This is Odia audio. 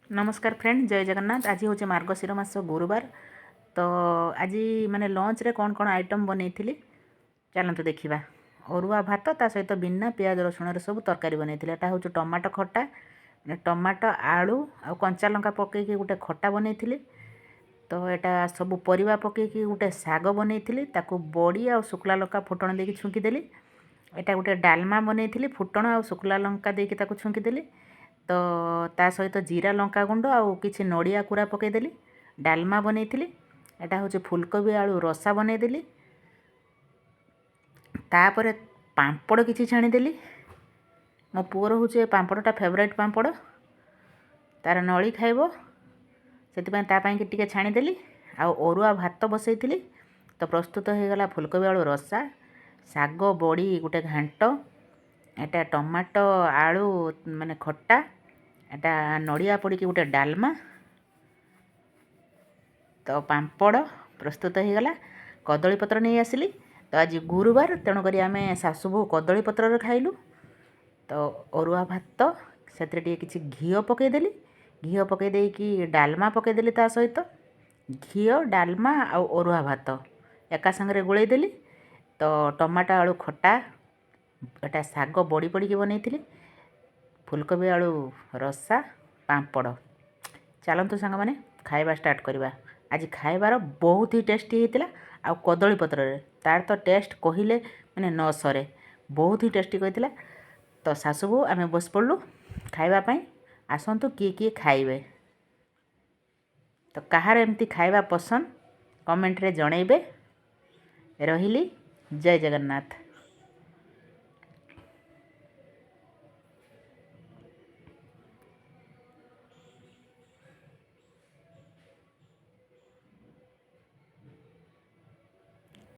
ନମସ୍କାର ଫ୍ରେଣ୍ଡ, ଜୟ ଜଗନ୍ନାଥ। ଆଜି ହେଉଛି ମାର୍ଗଶିର ମାସ ଗୁରୁବାର। ତ ଆଜି ମାନେ ଲଞ୍ଚରେ କ'ଣ କ'ଣ ଆଇଟମ୍ ବନେଇଥିଲି, ଚାଲନ୍ତୁ ଦେଖିବା। ଅରୁଆ ଭାତ, ତା ସହିତ ବିନା ପିଆଜ ରସୁଣରେ ସବୁ ତରକାରୀ ବନେଇଥିଲି। ଏଟା ହେଉଛି ଟମାଟୋ ଖଟା, ମାନେ ଟମାଟୋ, ଆଳୁ ଆଉ କଞ୍ଚା ଲଙ୍କା ପକାଇକି ଗୋଟେ ଖଟା ବନେଇଥିଲି। ତ ଏଇଟା ସବୁ ପରିବା ପକାଇକି ଗୋଟେ ଶାଗ ବନେଇଥିଲି, ତାକୁ ବଡ଼ି ଆଉ ଶୁଖିଲା ଲଙ୍କା ଫୁଟଣ ଦେଇକି ଛୁଙ୍କିଦେଲି। ଏଇଟା ଗୋଟେ ଡାଲମା ବନେଇଥିଲି, ଫୁଟଣ ଆଉ ଶୁଖିଲା ଲଙ୍କା ଦେଇକି ତାକୁ ଛୁଙ୍କିଦେଲି। ତ ତା ସହିତ ଜିରା ଲଙ୍କା ଗୁଣ୍ଡ ଆଉ କିଛି ନଡ଼ିଆ କୁରା ପକାଇଦେଲି। ଡାଲମା ବନେଇଥିଲି। ଏଇଟା ହେଉଛି ଫୁଲକୋବି ଆଳୁ ରସା ବନେଇଦେଲି। ତାପରେ ପାମ୍ପଡ଼ କିଛି ଛାଣିଦେଲି। ମୋ ପୁଅର ହେଉଛି ଏ ପାମ୍ପଡ଼ଟା ଫେଭରାଇଟ୍ ପାମ୍ପଡ଼, ତାର ନଳି ଖାଇବ, ସେଥିପାଇଁ ତା ପାଇଁକି ଟିକେ ଛାଣିଦେଲି। ଆଉ ଅରୁଆ ଭାତ ବସେଇଥିଲି। ତ ପ୍ରସ୍ତୁତ ହେଇଗଲା ଫୁଲକୋବି ଆଳୁ ରସା, ଶାଗ ବଡ଼ି ଗୋଟେ ଘାଣ୍ଟ, ଏଟା ଟମାଟୋ ଆଳୁ ମାନେ ଖଟା, ଏଟା ନଡ଼ିଆ ପଡ଼ିକି ଗୋଟେ ଡାଲମା, ତ ପାମ୍ପଡ଼ ପ୍ରସ୍ତୁତ ହେଇଗଲା। କଦଳୀ ପତ୍ର ନେଇ ଆସିଲି। ତ ଆଜି ଗୁରୁବାର, ତେଣୁକରି ଆମେ ଶାଶୁ ବୋହୂ କଦଳୀ ପତ୍ରରେ ଖାଇଲୁ। ତ ଅରୁଆ ଭାତ, ସେଥିରେ ଟିକେ କିଛି ଘିଅ ପକାଇଦେଲି। ଘିଅ ପକାଇ ଦେଇକି ଡାଲମା ପକାଇଦେଲି। ତା ସହିତ ଘିଅ, ଡାଲମା ଆଉ ଅରୁଆ ଭାତ ଏକା ସାଙ୍ଗରେ ଗୋଳେଇ ଦେଲି। ତ ଟମାଟୋ ଆଳୁ ଖଟା, ଏଟା ଶାଗ ବଡ଼ି ପଡ଼ିକି ବନେଇଥିଲି, ଫୁଲକୋବି ଆଳୁ ରସା, ପାମ୍ପଡ଼। ଚାଲନ୍ତୁ ସାଙ୍ଗମାନେ, ଖାଇବା ଷ୍ଟାର୍ଟ କରିବା। ଆଜି ଖାଇବାର ବହୁତ ହି ଟେଷ୍ଟି ହେଇଥିଲା ଆଉ କଦଳୀ ପତ୍ରରେ ତାର ତ ଟେଷ୍ଟ କହିଲେ ମାନେ ନ ସରେ, ବହୁତ ହି ଟେଷ୍ଟି କହିଥିଲା। ତ ଶାଶୁ ବୋହୂ ଆମେ ବସି ପଡ଼ିଲୁ ଖାଇବା ପାଇଁ। ଆସନ୍ତୁ, କିଏ କିଏ ଖାଇବେ? ତ କାହାର ଏମିତି ଖାଇବା ପସନ୍ଦ, କମେଣ୍ଟରେ ଜଣେଇବେ। ରହିଲି, ଜୟ ଜଗନ୍ନାଥ।